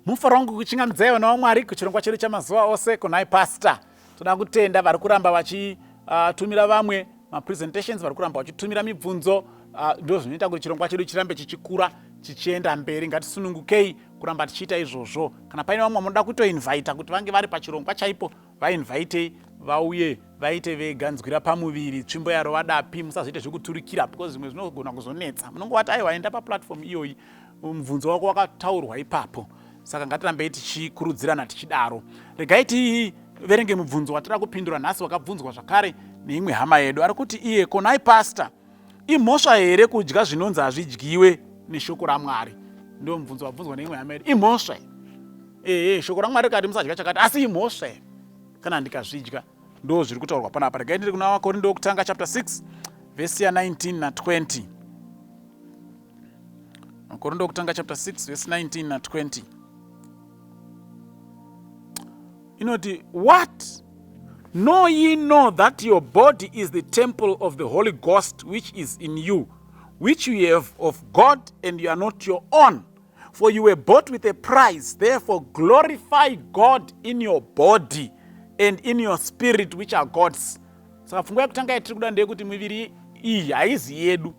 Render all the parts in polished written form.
Mufaro wangu kuchingamidzai vana vaMwari kuchirongwa chedu chamazuva ose kunai Pastor. Toda kutenda vari kuramba vachitumira vamwe mapresentations, vari kuramba vachitumira mibvunzo. Ndo zvinoita kuti chirongwa chedu chirambe chichikura chichienda mberi. Ngatisunungukei kuramba tichiita izvozvo. Kana paine vamwe vamunoda kutoinvita kuti vange vari pachirongwa chaipo, vainvitei vauye vaite vega. Nzwira pamuviri, tsvimbo yarova dapi, musazoite zvekuturikira because zvimwe zvinogona kuzonetsa. Munongovati aiwa, enda paplatform iyoyi, mubvunzo wako wakataurwa ipapo. Saka ngatirambei tichikurudzirana tichidaro. Regai tiverenge mubvunzo watira kupindura nhasi, wakabvunzwa zvakare neimwe hama yedu. Ari kuti iye, "Konai Pastor, imhosva here kudya zvinonzi hazvidyiwe neshoko raMwari?" Ndo mubvunzo wabvunzwa neimwe hama yedu. Imhosva ehe, shoko raMwari rikati musadya chakati, asi imhosva here kana ndikazvidya? Ndo zviri kutaurwa panapa. Regai ndiri kuna Vakorinde wokutanga chapter 6 vhesi ya19 na20. Vakorinde wokutanga chapter 6 vhesi 19 na20 inoti, "What? Know ye know that your body is the temple of the Holy Ghost which is in you, which you have of God, and you are not your own? For you were bought with a price. Therefore glorify God in your body and in your spirit, which are God's." Saka pfungwa yekutanga yatiri kuda ndeyekuti miviri iyi haizi yedu.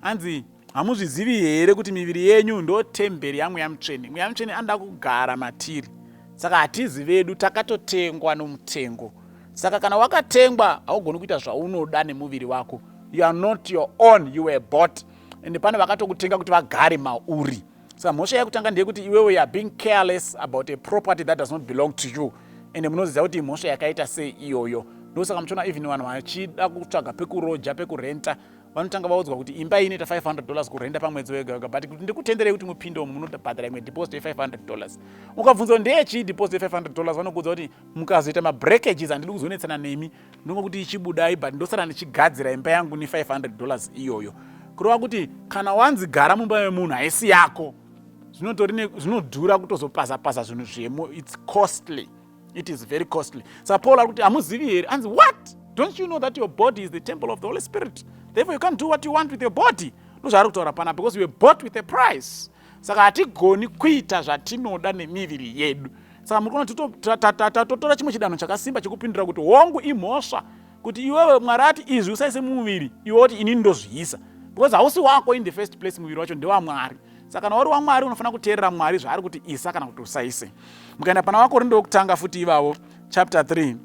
Hanzi, "Hamuzvizivi here kuti miviri yenyu ndo temberi yaMweya Mutsvene?" Mweya Mutsvene anoda kugara matiri. Saka hatizi vedu, takatotengwa nomutengo. Saka kana wakatengwa, haugoni kuita zvaunoda nemuviri wako. You are not your own, you were bought, and pane vakatokutenga kuti vagare mauri. Saka mhosva yekutanga ndeyekuti iwewe you are being careless about a property that does not belong to you, and munoziva kuti mhosva yakaita sei iyoyo. Ndosaka muchiona even vanhu vachida kutsvaga pekuroja, pekurenta, vanotanga vaudzwa kuti imba iyi inoita $500 kurenda pamwedzi wega wega, but kuti ndikutenderei kuti mupinde umu, munobhadhara imwe deposit ye$500. Ukabvunza ndeyechii deposit ye$500, vanokuudza kuti mukazoita mabreakages handidi kuzonetsana nemi, ndongokuti ichibudai, but ndosara ndichigadzira imba yangu ne$500 iyoyo. Kureva kuti kana wanzi gara mumba memunhu, haisi yako, zvinodhura kutozopasa-pasa zvinhu zvemo. It's costly, it is very costly. Saka Paul ari kuti, hamuzivi here? Anzi, "What? Don't you know that your body is the temple of the Holy Spirit? Therefore you can't do what you want with your body." Ndozvaari kutaura pana, because you were bought with a price. Saka hatigoni kuita zvatinoda nemiviri yedu. Saka muri kuona tatotora chimwe chidanho chakasimba chekupindura kuti hongu, imhosva kuti iwewe Mwari ati izvi usaise mumuviri, iwe woti inini ndozviisa, because hausi wako in the first place. Muviri wacho ndewamwari. Saka kana uri waMwari, unofanira kuteerera Mwari zvaari kuti isa kana kuti usaise. Mukaenda pana Vakorinde wokutanga futi ivavo chapter 3,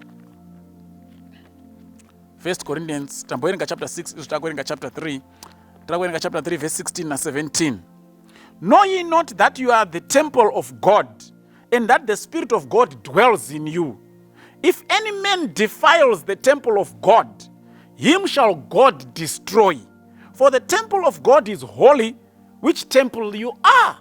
First Corinthians, tamboverenga chapter 6, izvo takuverenga chapter 3. Takuverenga chapter 3 verse 16 na17. "Know ye not that you are the temple of God and that the Spirit of God dwells in you? If any man defiles the temple of God, him shall God destroy. For the temple of God is holy, which temple you are."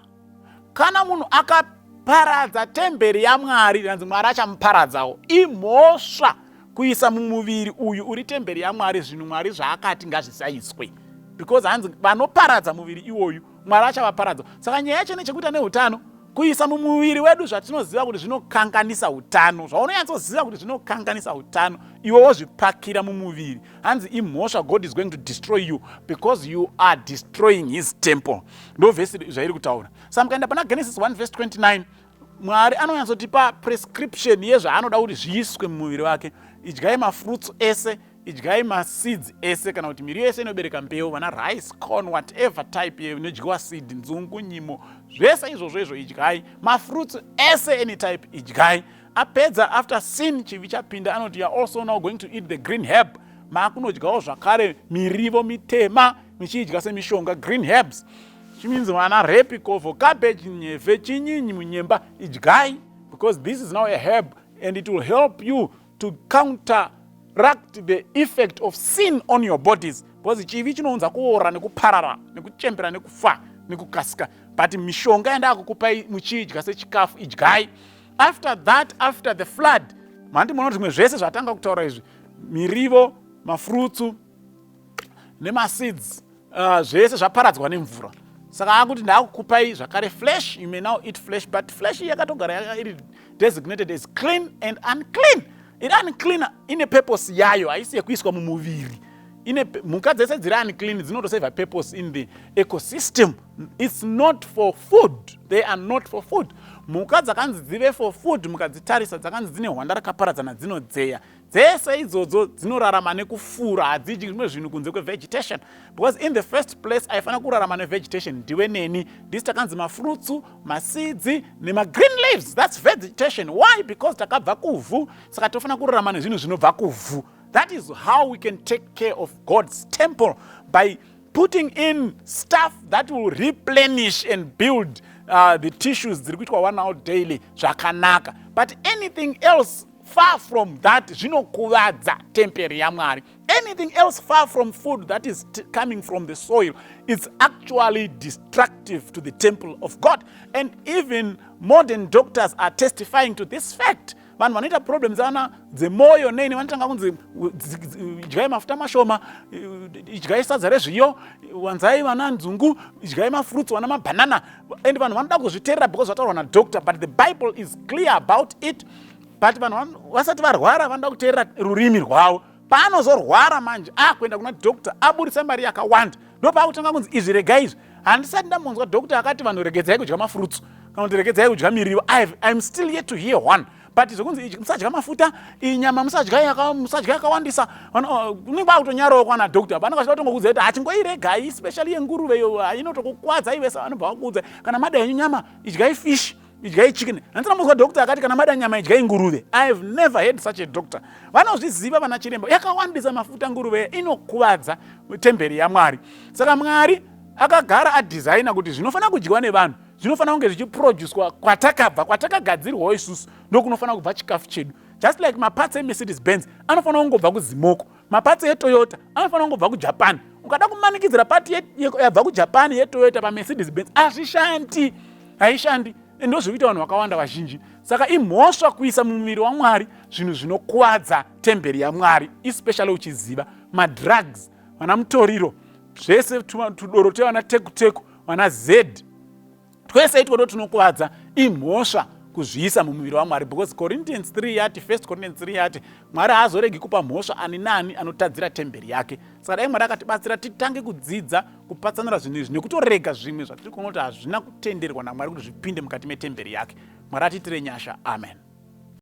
Kana munhu akaparadza temberi yaMwari, hanzi Mwari achamuparadzawo. Imhosva kuisa mumuviri uyu uri temberi yaMwari zvinhu Mwari zvaakati ngazvisaiswe, because hanzi vanoparadza muviri iwoyu, Mwari achavaparadza. Saka nyaya yacho nechekuita neutano, kuisa mumuviri wedu zvatinoziva kuti zvinokanganisa utano, zvaunonyatsoziva kuti zvinokanganisa utano, iwe wozvipakira mumuviri, hanzi imhosva. God is going to destroy you because you are destroying his temple. Ndo vhesi zvairi kutaura. Saka mukaenda pana Genesis 1 verse 29, Mwari anonyatsotipa prescription yezvaanoda kuti zviiswe mumuviri wake. Idyai mafruits ese, idyai maseeds ese, kana kuti miriwo yese inobereka mbeu, vana rice, corn, whatever type inodyiwa seed, nzungu, nyimo, zvese izvozvo izvo idyai. Mafruits ese, any type, idyai. Apedza, after sin, chivi chapinda, anoti you are also now going to eat the green herb. Maakunodyawo zvakare mirivo mitema, michiidya semishonga. Green herbs chimeans vana rape, covo, cabbage, nyevhe, chinyinyi, munyemba, idyai, because this is now a herb and it will help you to counteract the effect of sin on your bodies, because chivi chinounza kuora nekuparara nekuchembera nekufa nekukasika, but mishonga yandakukupai muchiidya sechikafu, idyai. After that, after the flood, mandimona kuti zvimwe zvese zvatanga kutaura izvi, mirivo, mafruits nemaseeds, zvese zvaparadzwa nemvura. Saka akuti ndaakukupai zvakare flesh. You may now eat flesh, but flesh yakatogara iri designated as clean and unclean. Iri unclean ine purpose yayo, haisi yekuiswa mumuviri. Ine mhuka dzese dziri unclean dzinotoseva purpose in the ecosystem. It's not for food, they are not for food. Mhuka dzakanzi dzive for food, mukadzitarisa dzakanzi dzine hwanda rakaparadzana, dzinodzeya dzese idzodzo dzinorarama nekufura, hadzidyi zvimwe zvinhu kunze kwevegetation, because in the first place aifanira kurarama nevegetation ndiwe neni. Ndisi takanzi mafruits, maseeds nemagreen leaves, that's vegetation. Why? Because takabva kuvhu, saka tofanira kurarama nezvinhu zvinobva kuvhu. That is how we can take care of God's temple, by putting in stuff that will replenish and build the tissues dziri kuitwa worn out daily zvakanaka. But anything else far from that zvinokuvadza temberi yaMwari. Anything else far from food that is coming from the soil, it's actually destructive to the temple of God. And even modern doctors are testifying to this fact. Vanhu vanoita problems ana dzemwoyo neni vanotanga kunzi idyai mafuta mashoma, idyai sadza rezviyo, wanzai vana nzungu, idyai mafruits, vana mabhanana. And vanhu vanoda kuzviteerera because zvataurwa nadoctor, but the Bible is clear about it. But vanhu vasati varwara vanoda kuteerera rurimi rwavo. Paanozorwara manje, akuenda kuna doctor, aburisa mari yakawanda, ndopaakutanga kunzi izvi regai izvi. Handisati ndambonzwa doctor akati vanhu regedzai kudya mafruits kana kuti regedzai kudya miriwo. I'm still yet to hear one. But zvokunzi musadya mafuta, inyama musadya, musadya yakawandisa, kunenge kwakutonyarawo kwana doctor. Vanenge vachida kutongokuudza kuti hachingoiregai, especially yenguruve iyo inotokukwadza ivese. Vanobva vakuudza, kana mada henyu nyama, idyai fish, idyai chicken. Handisina mbonzwa doctor akati kana mada nyama, idyai nguruve. I have never heard such a doctor. Vanozviziva vana chiremba, yakawandisa mafuta nguruve, inokuvadza temberi yaMwari. Saka Mwari akagara adhizaina kuti zvinofanira kudyiwa nevanhu zvinofanira kunge zvichiproducwa kwatakabva, kwatakagadzirwawo isusu, ndokunofanira kubva chikafu chedu. Just like maparts eMercedes Benz anofanira kungobva kuZimoco, maparts eToyota anofanira kungobva kuJapan. Ukada kumanikidzira part yabva kuJapan yeToyota paMercedes Benz, hazvishandi, haishandi. Ndozvikuita vanhu vakawanda vazhinji. Saka imhosva kuisa mumuviri waMwari zvinhu zvinokuvadza temberi yaMwari, especially uchiziva madrugs, vana mutoriro, zvese tudoro twevana tekuteku, vana z, twese itwoto tunokuvadza. Imhosva kuzviisa mumuviri waMwari, because Corinthians 3 yati, 1 Corinthians 3 yati, Mwari haazoregi kupa mhosva ani nani anotadzira temberi yake. Saka dai Mwari akatibatsira titange kudzidza kupatsanura zvinhu izvi nekutorega zvimwe zvatiri kuona kuti hazvina kutenderwa naMwari kuti zvipinde mukati metemberi yake. Mwari atiitire nyasha. Amen.